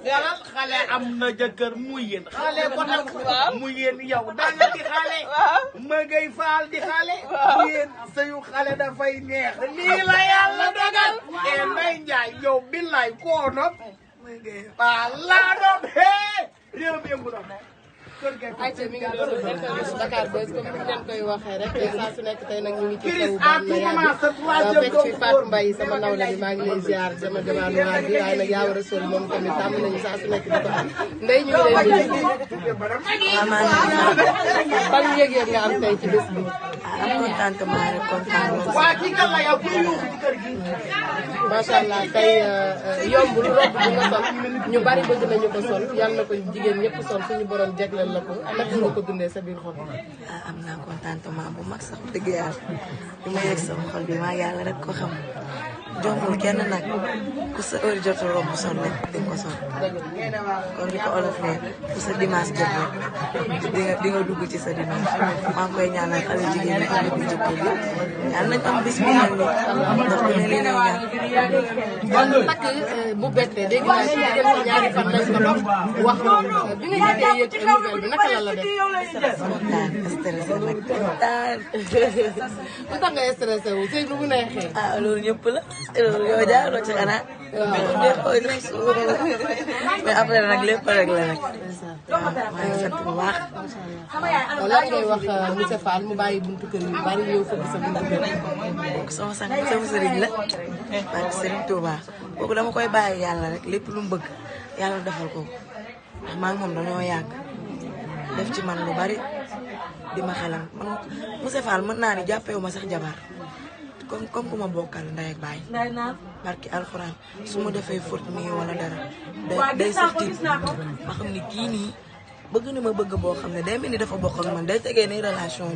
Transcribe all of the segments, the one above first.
xelal xale am na jëkkër muy yéen xale ko nag muy yéen yow danga di xale ma ngay faal di xale yéen sayu xale dafay neex lii la yàlla dogal Ndeye Ndiaye yow billaay koo nopp ma ngay faal laa nopp réew mi yëngu na ayca mi ngi doon internet Dakar Buzz comme ni leen koy waxee rek saa su nekk tey nag ñu ngi ci kaw baax na yàgg fekk fi Fatou Mbaye sama nawle bi maa ngi lay ziar sama demande waa bi waaye nag yaa war a sol moom tamit tàmm nañu saa su nekk di ko am Ndeye ñu ngi lay nuyu. ban yëg-yëg nga am tey ci bés bi. am contentement rek kontaan macha allah tey yombul rob bu nga sol ñu bari bëgg nañu ko sol yàlla na ko jigéen ñëpp sol suñu borom jagleel la ko naka nga ko dundee sa biir xol. am naa contentement bu mag sax dëgg yàlla li ma yëg sama xol bi maa yàlla rek ko xam jombul kenn nag ku sa heure jotul rob bu sol rek di nga ko sol kon di ko olof ne ku sa dimanche jot rek di nga dugg ci sa dimanche maa ngi koy ñaanal xale jigéen ñi am na jëkkër bi yàlla nañ am bis bi mel ni ndax ku ne li lay ñaan. kon takk bu bettee dégg naa ci diggante ñaari fan lañ ko doon wax bi nga jotee yëg nouvelle bi naka la la def. kontaan stressé nag kontaan. lu tax nga stressé wu sëy lu mu neexee. loolu ñëpp la loolu yow jaaroo ci xanaa. mais après nag lépp rek la nag. waaw maa ngi sant bu baax. lan ngay wax monsieur Fall mu bàyyi buntu kër yu bari yow fëgg sa buntu kër. kooku sama sang sama sëriñ la. parce que Serigne Touba kooku dama koy bàyyi yàlla rek lépp lu mu bëgg yàlla defal ko ndax maa ngi moom dañoo yàgg def ci man lu bari di ma xelal man monsieur Fall mën naa ni jàppewu ma sax jabar comme ku ma bokkal ndey ak baay barki alxuraan su ma defee faute nii wala dara day sax tiit ma xam ni kii nii bëgg na ma bëgg boo xam ne day mel ni dafa bokk ak man day tegee ni relation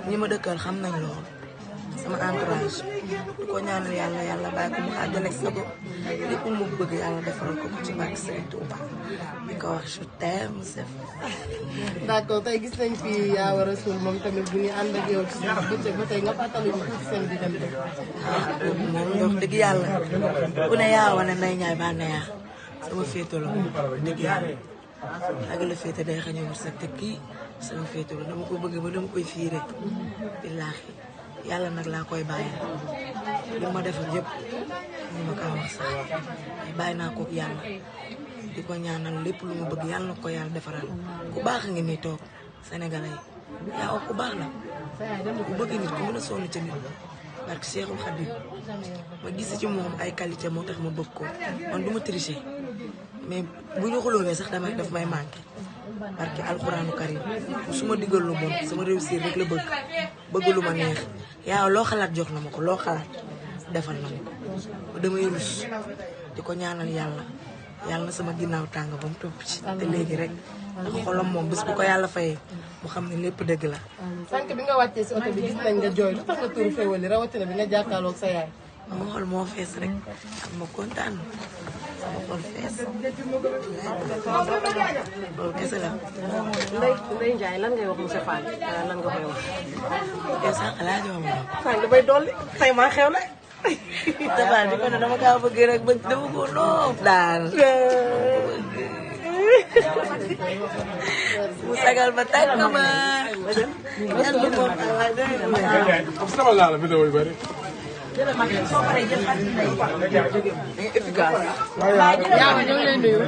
bi ñi ma dëkkal xam nañ loolu sama entourage di ko ñaanal yàlla yàlla bàyyi ko mu àjjale ak sa bopp lépp mu bëgg yàlla defaral ko ci barke Serigne Touba di ko wax je t'aime c'est d'accord tey gis nañ fi yaa war a suul moom tamit bu ñu ànd ak yow ci bëccëg ba tey nga fàttali ñu tuuti seen diggante. moom wax dëgg yàlla ku ne yaa wane Ndeye Ndiaye ba ne yaa sama féetalo dëgg yàlla ak la féete day xañoo wërsëg te kii sama féetalo dama ko bëgg ba dama koy fii rek billaahi yàlla nag laa koy bàyyi li ma defal yëpp ñu ma kaa wax sax bàyyi naa kook yàlla di ko ñaanal lépp lu ma bëgg yàlla na ko yàlla defaral ku baax a ngi nii toog sénégalais yi yaa ku baax la ku bëgg nit ku mën a sonn ca nit parce que Cheikhul Khadim ma gis ci moom ay qualité moo tax ma bëgg ko man du ma tricher mais bu ñu xulóowee sax daf may manqué parce que alxuraanu karim su ma diggal lu moom sama réussir rek la bëgg lu ma neex yaa loo xalaat jox na ma ko loo xalaat defal na ma ko damay rus di ko ñaanal yàlla na sama ginnaaw tàng ba mu topp ci te léegi rek ndax xolam moom bés bu ko yàlla fayee mu xam ne lépp dëgg la. sànq bi nga wàccee si oto bi gis nañ nga jooy lu tax nga tuuru féewali rawatina bi nga jàkkaarloog sa yaay. ma xol moo fees rek ak ma kontaan sama xol fees loolu kese la. Ndeye Ndiaye lan ngay wax monsieur Fall lan nga koy wax. yow sax laa jox ma ko. Fall damay dolli tey maa xew la. Tafa di ko ne dama kaa bëgg rek ba dama ko noob daal. mu sagal ba tàgg ma. yàlla moom allah day efficace. yaa ma ñoo ngi lay nuyu.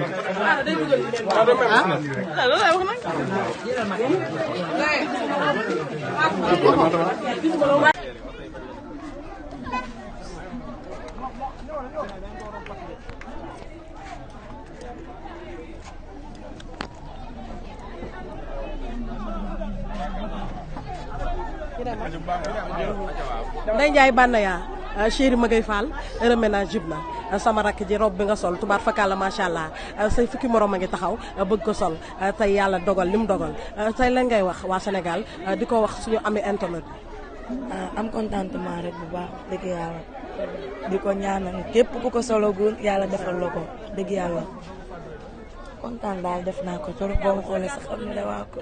Ndeye Ndiaye Banaya chéri Magay Fall reménage jub na sama rakk ji rob bi nga sol tubaar fakala macha allah say fukki morom a ngi taxaw bëgg ko sol tey yàlla dogal li mu dogal tey lan ngay wax waa Sénégal di ko wax suñu amee internet am contentement rek bu baax dëgg yàlla di ko ñaanal képp ku ko sologul yàlla defal la ko dëgg yàlla kontaan daal def naa ko trop boo ma xoolee sax xam ne waa ko.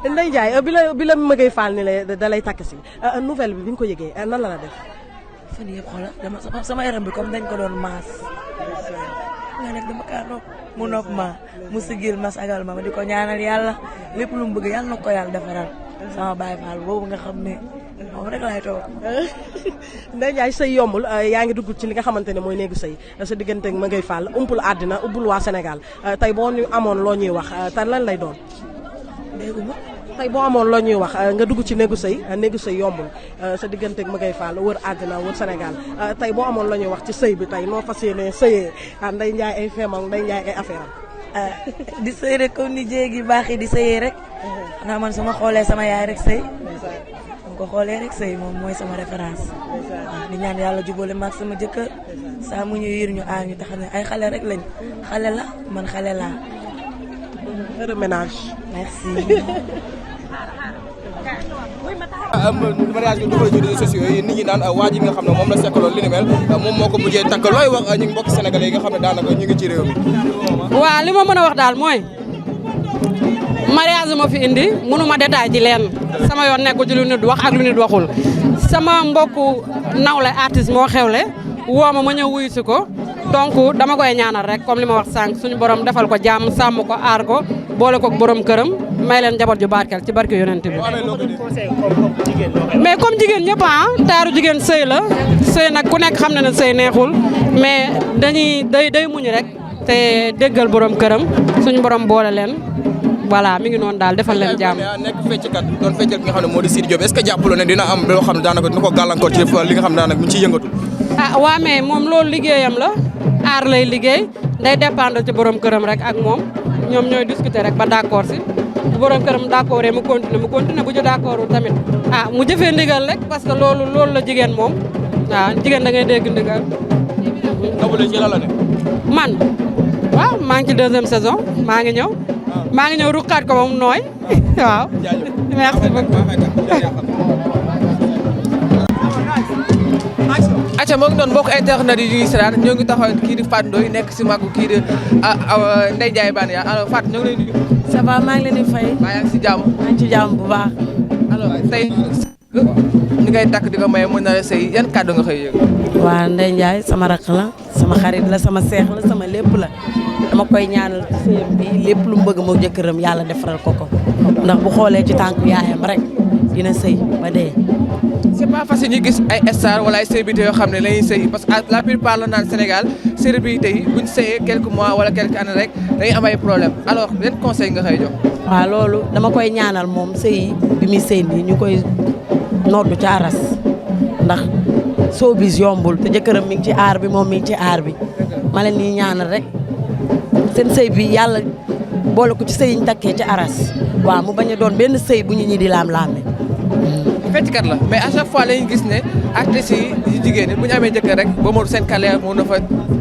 Ndeye Ndiaye bi la Magay Fall ni la da lay takk si nouvelle bi nga ko yëgee nan la la def. fan yëpp xoolal sama yaram bi comme dañ ko doon maas nga nag dama kaa nopp mu nopp ma mu sigil ma sagal ma di ko ñaanal yàlla lépp lu mu bëgg yàlla na ko yàlla defaral sama baay faal boobu nga xam ne moom rek laay toog. Ndeye Ndiaye sëy yombul yaa ngi dugg ci li nga xamante ne mooy néegu sëy sa diggante ak Magueye Fall umpul àddina umpul waa Sénégal tey boo ñu amoon loo ñuy wax te lan lay doon. déggu ma. tey boo amoon loo ñuy wax nga dugg ci néegu sëy yombul sa diggante ak Magueye Fall wër àddina wër Sénégal tey boo amoon loo ñuy wax ci sëy bi tey noo fas yéenee sëyee Ndeye Ndiaye ay feemam Ndeye Ndiaye ay affaire am. di sëy rek comme ni jéegi baax yi di sëyee rek. xanaa man su ma xoolee sama yaay rek sëy. ko xoolee rek sëy moom mooy sama référence. di ñaan yàlla jubóole maag sama jëkkër saa mu ñu yiir ñu aar ñu te xam ne ay xale rek lañ xale la man xale laa. heureux ménage. merci. mariage bi dugal ci réseaux sociaux yi nit ñi naan waa ji nga xam ne moom la sekkaloon li ni mel moom moo ko mujjee takk looy wax ñu ngi mbokki sénégalais yi nga xam ne daanaka ñu ngi ci réew mi. waaw li ma mën a wax daal mooy mariage ma fi indi mënuma détail ci leen sama yoon nekku ci lu nit wax ak lu nit waxul sama mbokku nawle artiste moo xewle woo ma ñëw wuyu si ko donc dama koy ñaanal rek comme li ma wax sànq suñu borom defal ko jàmm sàmm ko aar ko boole ko borom këram may leen njaboot ju barkeel ci barke yonent bi. mais comme jigéen ñëpp taaru jigéen sëy la sëy nag ku nekk xam na ne sëy neexul mais dañuy day muñu rek te déggal borom këram suñu borom boole leen. voilà mi ngi noonu daal defal leen jàmm. nekk fecckat doon feccal ki nga xam ne moo di Sidy Diop est-ce que jàppaloo ne dina am loo xam ne daanaka dina ko gàllankoor ci li nga xam ne daanaka mu ngi ciy yëngatu. waa mais moom loolu liggéeyam la aar lay liggéey day dépendre ci borom këram rek ak moom ñoom ñooy discuter rek ba d'accord si bu borom këram d'accord mu continuer bu ñu d'accordul tamit mu jëfee ndigal rek parce que loolu la jigéen moom waaw jigéen da ngay dégg ndigal. Nabou Leye ci lan la ne. man waaw maa ngi ci deuxième saison maa ngi ñëw ruqaat ko moom nooy waaw. merci beaucoup. acca moo ngi doon mbokk internet yi ñuy seetaan ñoo ngi taxaw kii di Fatou Ndoye nekk si màggu kii di Ndeye Ndiaye Banaya alors Fatou ñoo ngi lay nuyu. ça va maa ngi leen di fay. maa yaa ngi si jàmm. maa ngi ci jàmm bu baax. alors tey ñu ngay takk di ko maye mën na la sëy yan kàddu nga xëy yëg. waa Ndeye Ndiaye sama rakk la sama xarit la sama seex la sama lépp la dama koy ñaanal ci sëyam bi lépp lu mu bëgg moo jëkkëram yàlla defaral ko ndax bu xoolee ci tànk yaayam rek dina sëy ba dee. c'est pas facile ñu gis ay stars wala ay célébrités yoo xam ne lañuy sëy parce que la plupart la naan Sénégal célébrités yi buñ sëyee quelques mois wala quelques années rek dañuy am ay problème alors yan conseil nga xëy jox. waaw loolu dama koy ñaanal moom sëy bi muy sëy nii ñu koy noddu ca aras ndax showbiz yombul te jëkkëram mi ngi ci aar bi moom mi ngi ci aar bi ma leen nii ñaanal rek seen sëy bi yàlla boole ko ci sëy yi ñu takkee ci aras waaw mu bañ a doon benn sëy bu ñu ñi di laam-laame. fecckat la mais à chaque fois lañuy gis ne artistes yi jigéen ñi bu ñu amee jëkkër rek ba mu seen carrière moo na fa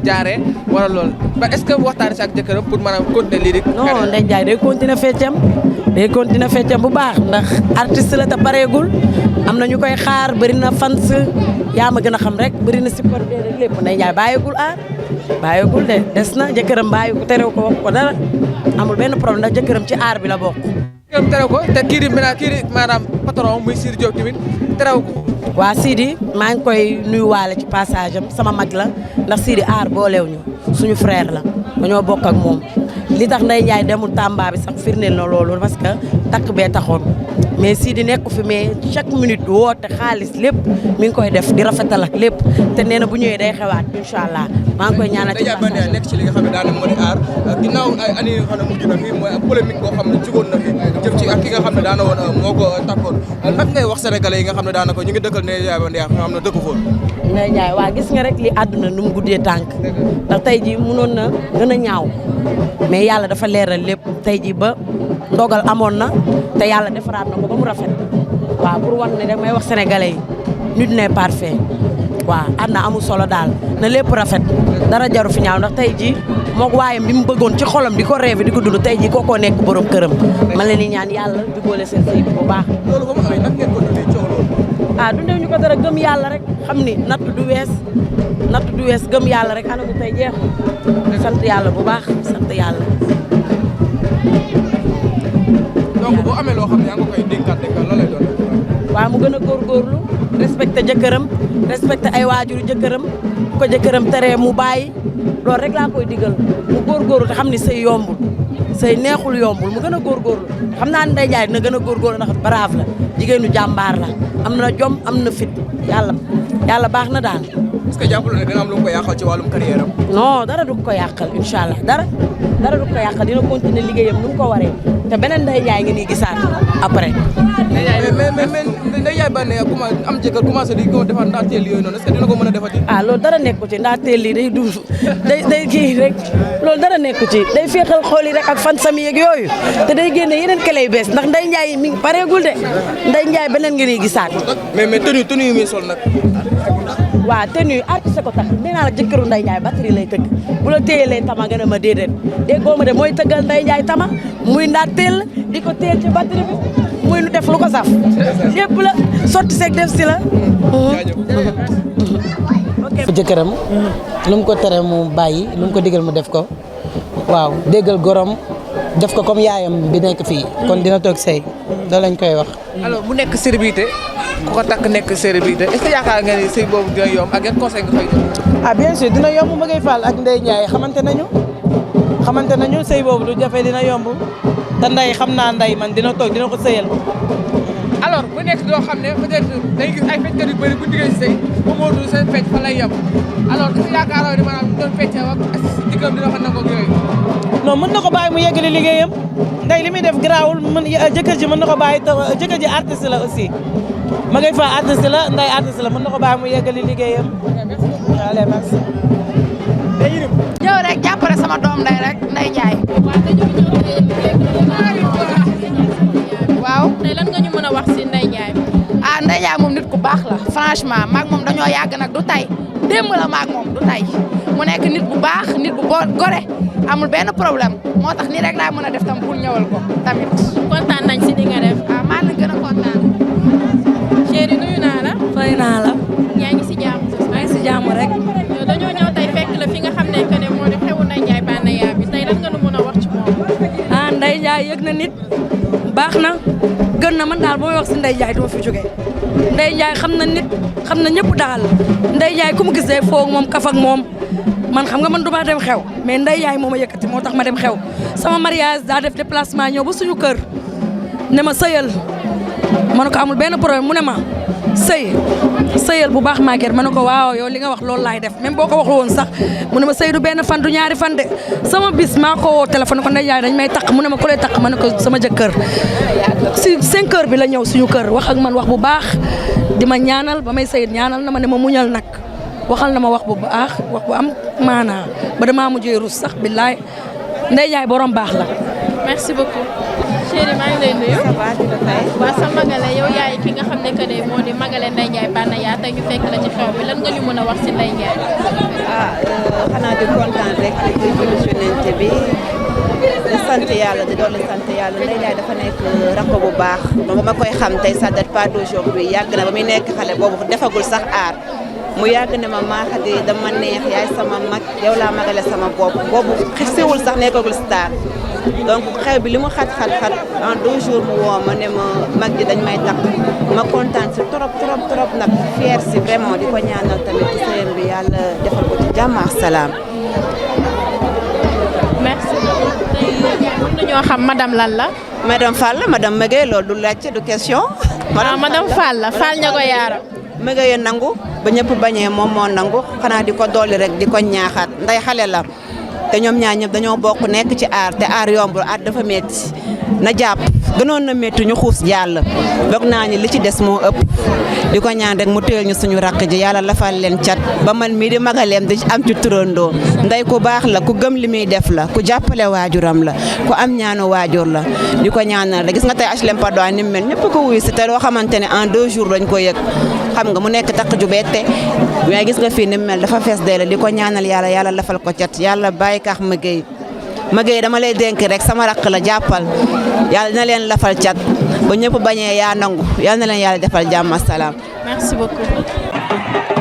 jaaree wala loolu ba est-ce que waxtaan si ak jëkkëram pour mën a continuer lii di. non Ndeye Ndiaye day continuer feccam bu baax ndax artiste la te pareegul am na ñu koy xaar bëri na fans yaa ma gën a xam rek bëri na supporter rek lépp Ndeye Ndiaye bàyyeegul bàyyeegul de des na jëkkëram bàyyi ko terew ko wax ko dara amul benn problème ndax jëkkëram ci aar bi la bokk. jëkkëram terew ko te kii di maanaam patron muy Sidy Diop tamit terew ko. waa Sidy maa ngi koy nuyuwaale ci passage am sama mag la ndax Sidy aar boolew ñu suñu frère la dañoo bokk ak moom li tax Ndeye Ndiaye demul Tamba bi sax firndeel na loolu parce que takk bee taxoon mais Sidy nekku fi mais chaque minute woote xaalis lépp mi ngi koy def di rafetal ak lépp te nee na bu ñëwee day xewaat incha allah maa ngi koy ñaanal ci passage Ndeye nekk ci li nga xam ne daanaka moo di aar ginnaaw ay année yoo xam ne mujj na fi mooy polémique boo xam ne jugoon na fi jëm ci ak ki nga xam ne daana woon moo ko takkoon lan ngay wax sénégalais yi nga xam ne daanaka ñu ngi dëkkal Ndeye Ndiaye Banaya nga xam ne dëkk foofu. Ndeye Ndiaye waa gis nga rek li àdduna nu mu guddee tànk ndax tey jii mënoon na gën a ñaaw mais yàlla dafa leeral lépp tey jii ba ndogal amoon na te yàlla defaraat na ko ba mu rafet waaw pour wax ne rek may wax sénégalais yi nit n'est parfait waaw àdduna amul solo daal na lépp rafet dara jaru fi ñaaw ndax tey jii moog waayam bi mu bëggoon ci xolam di ko rêvé di ko dund tey jii kookoo nekk borom këram ma leen di ñaan yàlla jubóole seen sëy bi bu baax. loolu ba mu amee nag ngeen ko dundee coow loolu. dundee ñu ko dara gëm yàlla rek xam ni natt du wees gëm yàlla rek anamu tey jeexul sant yàlla bu baax sant yàlla. donc boo amee loo xam ne yaa ngi koy dénkaat la lay doon. waaw mu gën a góorgóorlu respecté jëkkëram respecté ay waajuru jëkkëram ko jëkkëram teree mu bàyyi loolu rek laa koy digal mu góorgóorlu te xam ni sëy yombul sëy neexul yombul mu gën a góorgóorlu xam naa ne Ndeye Ndiaye dina gën a góorgóorlu ndax brave la jigéenu jàmbaar la am na jom am na fit yàlla baax na daal. est-ce que jàppul ne dina am lu mu ko yàqal ci wàllum carrière am. non dara du ko yàqal incha allah dara du ko yàqal dina continuer liggéeyam nu mu ko waree te beneen Ndeye Ndiaye nga nii gisaat après. mais Ndeye Ndiaye Bane am jëkkër commencé di ko defar ndaa teel yooyu noonu est-ce que dina ko mën a defati. ah loolu dara nekku ci ndaa teel lii day dund day kii rek loolu dara nekku ci day féexal xool yi rek ak fan sami yeeg yooyu te day génne yeneen clé yu bees ndax Ndeye Ndiaye mi ngi pareegul de Ndeye Ndiaye beneen nga nii gisaat. mais tenue yu muy sol nag. waaw tenue artiste ko tax nee naa la jëkkëru Ndeye Ndiaye batterie lay tëgg bu la téyelee tama nga ne ma déedéet déggoo ma de mooy tëggal Ndeye Ndiaye tama muy ndaa teel di ko teel ci batterie bi muy nu def lu ko saf lépp la sotti seeg def si la. jëkkëram lu mu ko tere mu bàyyi lu mu ko digal mu def ko waaw déggal gorom def ko comme yaayam bi nekk fii kon dina toog sëy loolu lañ koy wax. alors mu nekk célébrité ku ko takk nekk célébrité est-ce que yaakaar nga ni sëy boobu dina yomb ak yan conseil nga koy jox. ah bien sûr dina yomb Magueye Fall ak Ndeye Ndiaye xamante nañu sëy boobu du jafe dina yomb te Ndeye xam naa Ndeye man dina toog dina ko sëyal. alors bu nekk loo xam ne peut-être day gis ay fecckat yu bëri bu diggee si sëy bu moo dul seen fecc fa lay yem alors est-ce que yaakaaroo ni maanaam doon feccee ak diggam dina fa nangoo ak yooyu. non mën na ko bàyyi mu yeggali liggéeyam Ndeye li muy def garaawul jëkkër ji mën na ko bàyyi te jëkkër ji artiste la aussi Magueye Fall artiste la Ndeye artiste la mën na ko bàyyi mu yeggali liggéeyam. allez merci. ñëw rek jàppale sama doom Ndeye rek Ndeye Ndiaye. waaw. tey lan nga ñu mën a wax ci Ndeye Ndiaye. ah Ndeye Ndiaye moom nit ku baax la franchement maag moom dañoo yàgg nag du tay démb la maag moom du tay mu nekk nit bu baax nit bu gore amul benn problème moo tax nii rek laa mën a def tam pour ñëwal ko tamit. kontaan nañ ci li nga def. ah maa ngi gën a kontaan. chéri nuyu naa la. fay naa la. yaa ngi ci jàmm. maa ngi ci jàmm rek. dañoo ñëw tey fekk la fi nga xam ne que ne moo di xewu Ndeye Ndiaye Banaya bi tey lan nga nu mën a wax ci moom. ah Ndeye Ndiaye yëg na nit baax na gën na man daal boo wax si Ndeye Ndiaye duma fi jógee Ndeye Ndiaye xam na nit xam na ñëpp daal Ndeye Ndiaye ku mu gis day foog moom kaf ak moom man xam nga man du ma dem xew mais Ndeye Ndiaye moo ma yëkkati moo tax ma dem xew sama mariage daa def déplacement ñëw ba suñu kër ne ma sëyal ma ne ko amul benn problème mu ne ma sëyal bu baax Maguette ma ne ko waaw yow li nga wax loolu laay def même boo ko waxul woon sax mu ne ma sëy du benn fan du ñaari fan de sama bis maa ko woo téléphone ko Ndeye Ndiaye dañ may takk mu ne ma ku lay takk ma ne ko sama jëkkër si 5 heures bi la ñëw suñu kër wax ak man wax bu baax di ma ñaanal ba may sëy ñaanal na ma ne ma muñal nag waxal na ma wax bu baax wax bu am maanaa ba damaa mujjee rus sax billaay Ndeye Ndiaye borom baax la. merci beaucoup. chéri maa ngi lay nuyu. ça va di la fay. waa sa magale yow yaay ki nga xam ne que ne moo di magale Ndeye Ndiaye Banaya tey ñu fekk la ci xew bi lan nga ñu mën a wax ci Ndeye Ndiaye. xanaa di kontaan rek di julli bi di sant yàlla di dolli sant yàlla Ndeye Ndiaye dafa nekk rakk bu baax ba ma koy xam tey ça date pas d'aujourd'hui yàgg na ba muy nekk xale boobu defagul sax aar mu yàgg ne ma maa Xadi dama neex yaay sama mag yow laa magale sama bopp boobu xisiwul sax nekkagul star donc xew bi li mu xat en 2 jours mu woo ma ne ma mag ji dañ may takk ma kontaan si trop nag fier si vraiment di ko ñaanal tamit ci sëyam bi yàlla defal ko ci jàmm ak salaam. merci. tey mën nañoo xam madame lan la. madame Fall la madame Magueye loolu du laajte du question. madame Fall la Fall ña ko yaara. Magueye nangu ba ñëpp bañee moom moo nangu xanaa di ko dolli rek di ko ñaaxaat nday xale la. te ñoom ñaar ñëpp dañoo bokk nekk ci aar te aar yombul aar dafa métti na jàpp gënoon na métti ñu xuus jàll bokk naa ni li ci des moo ëpp di ko ñaan rek mu téyel ñu suñu rakk ji yàlla lafal leen cat ba man mii di magaleem di am ci turandoo nday ku baax la ku gëm li muy def la ku jàppale waajuram la ku am ñaanu waajur la di ko ñaanal rek gis nga tey HLM Patte d'Oie ni mu mel ñëpp ko wuyu si te loo xamante ne en 2 jours lañ ko yëg xam nga mu nekk takk ju bette mais gis nga fii ni mu mel dafa fees dee la di ko ñaanal yàlla lafal ko cat yàlla bàyyi kaax Magueye dama lay dénk rek sama rakk la jàppal yàlla dina leen lafal cat ba ñëpp bañee yaa nangu yàlla na leen yàlla defal jàmm asalaam. merci beaucoup.